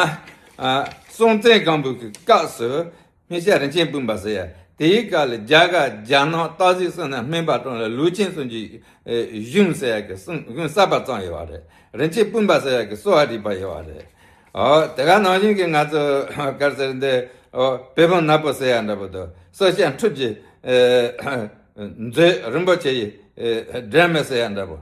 ཨ་སྲོང་བཙན་སྒམ་པོ་གི་སྐབས་སུ། སྨན་ཤར་རིན་ཆེན་སྤུངས་པ་ཟེར་ཡ། དེའི་སྐབས་ལ་རྒྱ་གར་རྒྱ་ནག་སྟག་གཟིག་སོགས་ནས་སྨན་པ་གྲངས་ལ་ལུས་ཅན་གསུམ་གྱི་གཞུང་ཟེར་ཡ་གི་གསུང་གཞུང་གསར་པ་བརྩམས་ཡོད་པ་རེད། རིན་ཆེན་སྤུངས་པ་ཟེར་ཡ་གི་གསོ་བ་རིག་པ་ཡོད་པ་རེད། ཨོ་དེ་ག་ནང་བཞིན་གྱི་ང་ཚོ་གར་ཟེར་འདི་ཨོ་བོད་དཔོན་ནག་པོ་ཟེར་ཡ་འདྲ་པོ་དང་སྲོག་ཤིང་ཁྲུས་ཀྱི་མཛོད་རིན་པོ་ཆེ་ཡི་སྒྲོན་མེ་ཟེར་ཡ་འདྲ་པོ།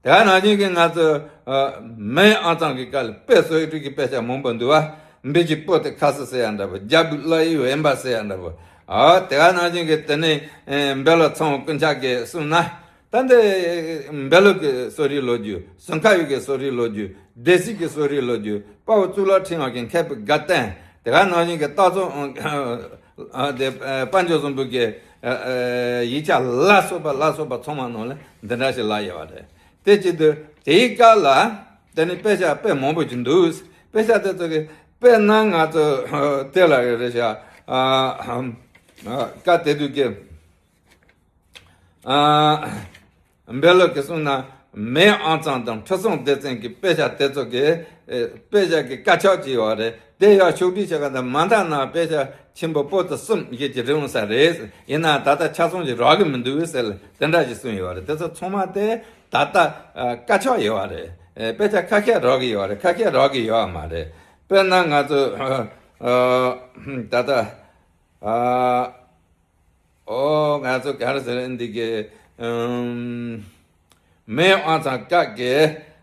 དེ་ག་ནང་བཞིན་གྱི་ང་ཚོ་ཨ་མེས་ཨང་གཙང་གི་སྐབས་ལ་དཔེ་གསོ་ཡི་ཁྲུས་ཀྱི་དཔེ་ཆ་མང་པོ་འདུག་བ། འབིགས་ཀྱི་པོ་ཏི་ཁ་སི་ཟེར་ཡ་འདྲ་པོ། རྒྱ་བོད་བླ་ཡི་དབེན་པ་ཟེར་ཡ་འདྲ་པོ། ཨ་དེ་ག་ནང་བཞིན་གྱི་དེ་ནས་ཨེ་འབེ་ལོ་ཚེ་དབང་ཀུན་ཁྱབ་ཀྱིས་གསུངས་ན། ད་འདི་འབེ་ལོ་གི་གསོ་རིག་ལོ་རྒྱུས། སུམ་ཁ་ཡུལ་གྱི་གསོ་རིག་ལོ་རྒྱུས། སྡེ་སྲིད་ཀྱི་གསོ་རིག་ལོ་རྒྱུས། དཔའ་བོ་གཙུག་ལག་ཕྲེང་བ་གི་མཁས་པའི་དགའ་སྟོན། དེ་ག་ནང་བཞིན་གྱི་སྟག་ཚང་ཨ་དེ་ཨ་དཔལ་འབྱོར་བཟང་པོ་གི་ཨ་ཨ་ཡིག་ཆ་ལ་སོགས་པ་ལ་སོགས་པ་ཚང་མ་ནང་ལ་འདི་འདྲ་ཞིག་ལ་ཡོད་པ་རེད། དེ་བྱེད་དུས་དེའི་སྐབས་ལ་དེ་ནི་དཔེ་ཆ་དཔེ་མང་པོ་ཅིག་འདུག་དཔེ་ཆ་དེ་ཚོ་གི་དཔེར་ན་ང་ཚོ་དེ་ལ་རེ་རེ་བྱ་ཨ་ཨ་བཀའ་དེ་དུས་ཀྱི་ཨ་འབེ་ལོ་གི་གསུངས་ན་མེས་ཨང་གཙང་དང་ཁྲི་སྲོང་ལྡེ་བཙན་གྱི་དཔེ་ཆ་དེ་ཚོ་གི་ཨེ་དཔེ་ཆ་གི་དཀར་ཆག་ཅིག་ཡོད་རེད། དེ་ཡང་ཕྱོགས་བསྒྲིགས་བྱེད་ག་ད་མ་མཐའ་ན་དཔེ་ཆ་ཆེན་པོ་པོ་ཏི་གསུམ་ཞིག་གི་རིང་ས་རེད། ཡིན་ན་ད་ལྟ་ཆ་ཚང་ཞིག་རག་གི་མི་འདུག་ཟེར་དེ་འདྲ་ཞིག་གསུངས་ཡོད་རེད། དེ་ཚོ་ཚང་མ་དེ་ད་ལྟ་ཨ་དཀར་ཆག་ཡོད་རེད། ཨེ་དཔེ་ཆ་ཁ་ཤས་རག་གི་ཡོད་རེད། ཁ་ཤས་རག་གི་ཡོད་མ་རེད། དཔེར་ན་ང་ཚོ་ཨ་ཨ་ད་ལྟ་ཨ། ཨོ་ང་ཚོ་ག་རེ་ཟེར་འདི་གི་ཨམ་མེས་ཨང་གཙང་སྐབས་ཀྱི་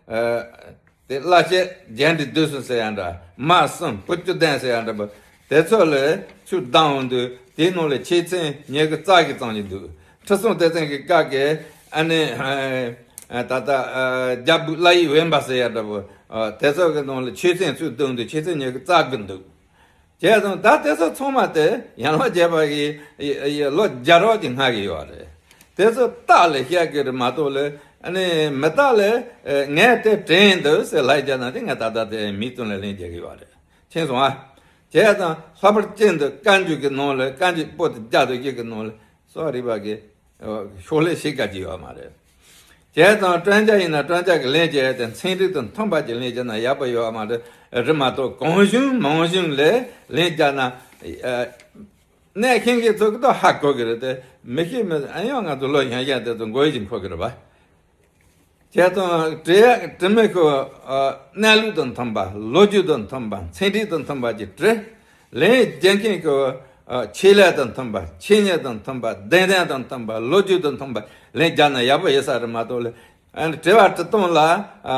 ཨ་དེ་བླ་ཆེན་རྒྱས་འབྲིང་བསྡུས་གསུམ་ཟེར་ཡ་འདྲ། མ་གསུམ་བུ་བཅུ་ལྡན་ཟེར་ཡ་འདྲ་པོ། དེ་ཚོ་ལ་ཚུར་བདམས་འོང་དུས་དེའི་ནང་ལ་ཆོས་ཚན་ཉི་ཤུ་རྩ་གཅིག་ཙམ་ཞིག་འདུག་ཁྲི་སྲོང་ལྡེ་བཙན་གྱི་སྐབས་ཀྱི་ཨ་ནི་ཨ་ད་ལྟ་ཨ་རྒྱ་བོད་བླ་ཡི་དབེན་པ་ཟེར་ཡ་འདྲ་པོ། ཨ་དེ་ཚོ་གི་ནང་ལ་ཆོས་ཚན་ཚུར་བདམས་འོང་དུས་ཆོས་ཚན་ཉི་ཤུ་རྩ་དགུ་འདུག་བྱས་ཙང་ད་དེ་ཚོ་ཚང་མ་དེ་ཡན་ལག་བརྒྱད་པ་གི་ཡི་ཡི་ལོ་བརྒྱ་རོགས་ཀྱི་སྔ་གི་ཡོད་རེད། དེ་ཚོ་རྟགས་ལ་བཤད་གི་རེད་མ་གཏོགས་ལ་ཨ་ནི་མི་རྟགས་ལ་ཨེ་ངས་དེ་དྲན་འདུག་ཟེར་ལབ་རྒྱུ་ན་དེ་ངས་ད་ལྟ་དེ་མིག་བཙུམ་ལ་ལན་རྒྱག་གི་ཡོད་རེད། མཁྱེན་སོང་ཨ། བྱས་ཙང་ལྷག་པར་ཅན་དུ་བཀའ་འགྱུར་གི་ནང་ལ་བཀའ་འགྱུར་པོ་ཏི་བརྒྱ་དང་བཞི་གི་ནང་ལ་གསོ་བ་རིག་པ་གི་ ཤོག་ལྷེ་ཞིག་ག་གི་ཡོད་མ་རེད། བྱས་ཙང་ཀྲན་ཅཱ་ཡིན་ན་ཀྲན་ཅཱ་གི་ལན་བྱས་ཏེ་ཚན་རིག་དང་མཐུན་པ་ཅིག་ལན་བྱས་ན་ཡག་པོ་ཡོད་མ་རེད། རེད་མ་གཏོགས་གང་བྱུང་མང་བྱུང་ལས་ལན་བྱས་ན། གནས་མཁན་གྱི་ཚོ་གི་ད་ཧ་གོ་གི་རེད་དེ། མི་ཤེས་མི་ཨ་ཡང་ང་ཚོ་ལོ་ཡང་ཡང་དེ་ཚོ་མགོ་ཡི་གི་འཁོར་གི་རེད་པ། བྱས་ཙང་དྲི་དྲི་མི་ཁོ་གནས་ལུགས་དང་མཐུན་པ། ལོ་རྒྱུས་དང་མཐུན་པ། ཚན་རིག་དང་མཐུན་པ་ཅིག་དྲི། ལན་རྒྱག་མཁན་ཁོ་ཆེད་ལས་དང་མཐུན་པ། ཆེད་གཉེར་དང་མཐུན་པ། བདེན་དོན་དང་མཐུན་པ། ལོ་རྒྱུས་དང་མཐུན་པ་ལན་བརྒྱབ་ན་ཡག་པོ་ཡོད་ས་རེད་མ་གཏོགས་ལ། ཨ་ནི་དྲི་བ་དྲི་སྟངས་ལ། ཨ་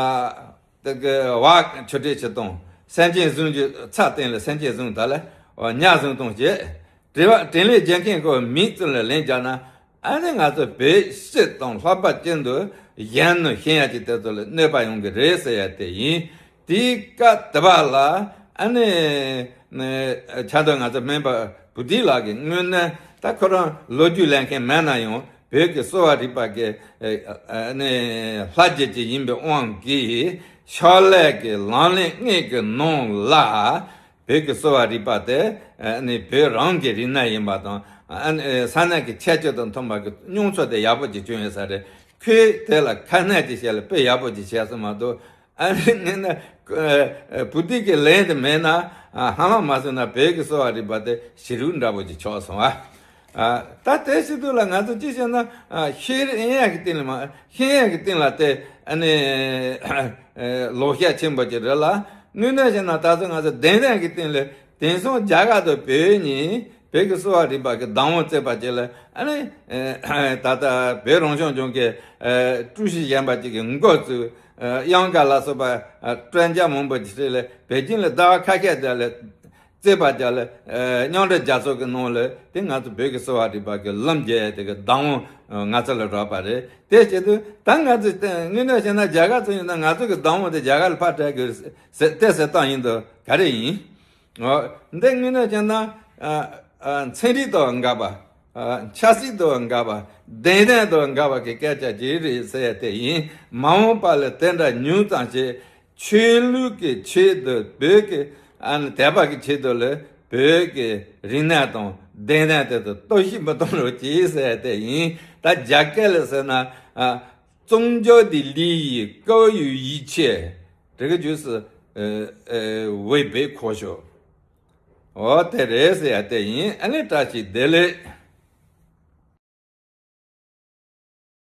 དེ་གི་བག་ཆོས་དྲི་བྱེད་སྟངས། སེམས་ཅན་བཟུང་རྒྱུ་ཚ་སྟེང་ལ་སེམས་ཅན་བཟུང་ད་ལ་ཉ་བཟུང་སྟངས་བྱེད། དྲི་བ་དྲིས་ལན་རྒྱག་མཁན་ཁོ་མིང་ཙམ་ལ་ལན་བརྒྱབ་ན། ཨ་ནི་ང་ཚོ་བོད་སྤྱི་དང་ལྷག་པར་ཅན་དུ་གཞོན་ནུ་ཤེས་ཡ་ཅིག་དེ་ཚོ་ལ་གནོད་པ་ཡོང་གི་རེད་ཟེར་ཡ་དེ་ཡིན། དེའི་སྐབས་དེ་བ་ལ་ཨ་ནི་ཆ་འདོད་ང་ཚོ་སྨན་པ་བུ་དིས་ལགས་ཀྱིས་དངོས་གནས་ད་ཁོ་རང་ལོ་རྒྱུས་ལེན་མཁན་མེད་ན་ཡང་བོད་ཀྱི་གསོ་བ་རིག་པ་གི་ཨ་ནི་ལྷ་རྗེ་ཅིག་ཡིན་པའི་དབང་གིས་ཕྱག་ལས་ཀྱི་ལམ་ལས་ངེས་ཀྱི་ནང་ལ། བོད་ཀྱི་གསོ་བ་རིག་པ་དེ་ཨ་ནི་བོད་རང་གི་རིག་གནས་ཡིན་པ་དང་། ཨ་ནི་ས་གནས་ཀྱི་ཁྱད་ཆོས་དང་མཐུན་པ་གི་མྱོང་ཚོར་དེ་ཡག་པོ་ཅིག་བྱུང་ཡོད་ས་རེད། ཁོས་དེ་ལ་ཁ་གནད་ཅིག་བཤད་ལ་དཔེ་ཡག་པོ་ཅིག་བྱས་སོང་མ་གཏོགས། ཨ་ནི་ངས་ན་བུ་དིས་ཀྱི་ལན་དེ་མེད་ན་ཧ་ལམ་མ་སོང་ན་བོད་ཀྱི་གསོ་བ་རིག་པ་དེ་ཞེ་དྲག་འདྲ་པོ་ཅིག་ཆགས་སོང་ཨ། ད་དེ་བྱེད་དུས་ལ་ང་ཚོ་ཅི་བྱས་ན་ཤེས་ཡོན་གྱི་སྟེང་ལ་མ་ཤེས་ཡོན་གྱི་སྟེང་ལ་དེ་ཨ་ནི་ལོག་བཤད་ཆེན་པོ་ཅིག་རེད་ལ། དངོས་གནས་བྱས་ན་ད་ཚོ་ང་ཚོ་བདེན་དོན་གྱི་སྟེང་ལ་དེང་སང་རྒྱ་གར་དང་བོད་གཉིས་བོད་ཀྱི་གསོ་བ་རིག་པ་གི་བདག་དབང་བརྩད་པ་ཅིག་ལ་ཨ་ནི་ད་ལྟ་བོད་རང་སྐྱོང་ལྗོངས་ཀྱི་ཀྲུའུ་ཞི་གཞོན་པ་ཅིག་གི་མགོ་བཙུགས། གཡང་དཀར་ལ་སོགས་པ་ཀྲན་ཅཱ་མང་པོ་ཅིག་ལ་པེ་ཅིང་ལ་ཟླ་བ་ཁ་ཤས་དེ་ལ། རྩོད་པ་རྒྱག་ལ། མཉམ་འབྲེལ་རྒྱལ་ཚོགས་ཀྱི་ནང་ལ་དེ་ང་ཚོ་བོད་ཀྱི་གསོ་བ་རིག་པ་གི་ལམ་རྒྱག་དེ་གི་བདག་དབང་ང་ཚོ་ལ་རག་པ་རེད། དེ་བྱེད་དུས་ད་ང་ཚོ་དངོས་གནས་བཤད་ན་རྒྱ་གར་ཚོ་ཡིན་ན་ང་ཚོ་གི་བདག་དབང་དེ་རྒྱ་གར་ལ་ཕར་སྤྲད་དགོས་ཟེར་དེ་ཟེར་སྟངས་ཡིན་དུས་ག་རེ་ཡིན། འདི་དངོས་གནས་བཤད་ན་ཚན་རིག་དང་འགལ་བ། ཆབ་སྲིད་དང་འགལ་བ། བདེན་དོན་དང་འགལ་བ་གི་སྐད་ཆ་ཅིག་རེད་ཟེར་ཡ་དེ་ཡིན། མ་འོངས་པ་ལ་དེ་འདྲ་ཉུང་ཙམ་བྱས། ཆོས་ལུགས་ཀྱི་ཆེད་དུ་བོད་ཀྱི་ཨ་ནི་དད་པ་གི་ཆེད་དུ་ལ་བོད་ཀྱི་རིག་གནས་དང་བདེན་དོན་དེ་ཚོ་གཏོར་བཤིག་མི་གཏོང་རོགས་གྱིས་ཟེར་ཡ་དེ་ཡིན། ད་རྒྱ་སྐད་ལ་ཟེར་ན། 宗教的利益高于一切。 这个就是呃呃违背科学。 འོ་དེ་རེད་ཟེར་ཡ་དེ་ཡིན། ཨ་ནི་བཀྲ་ཤིས་བདེ་ལེགས།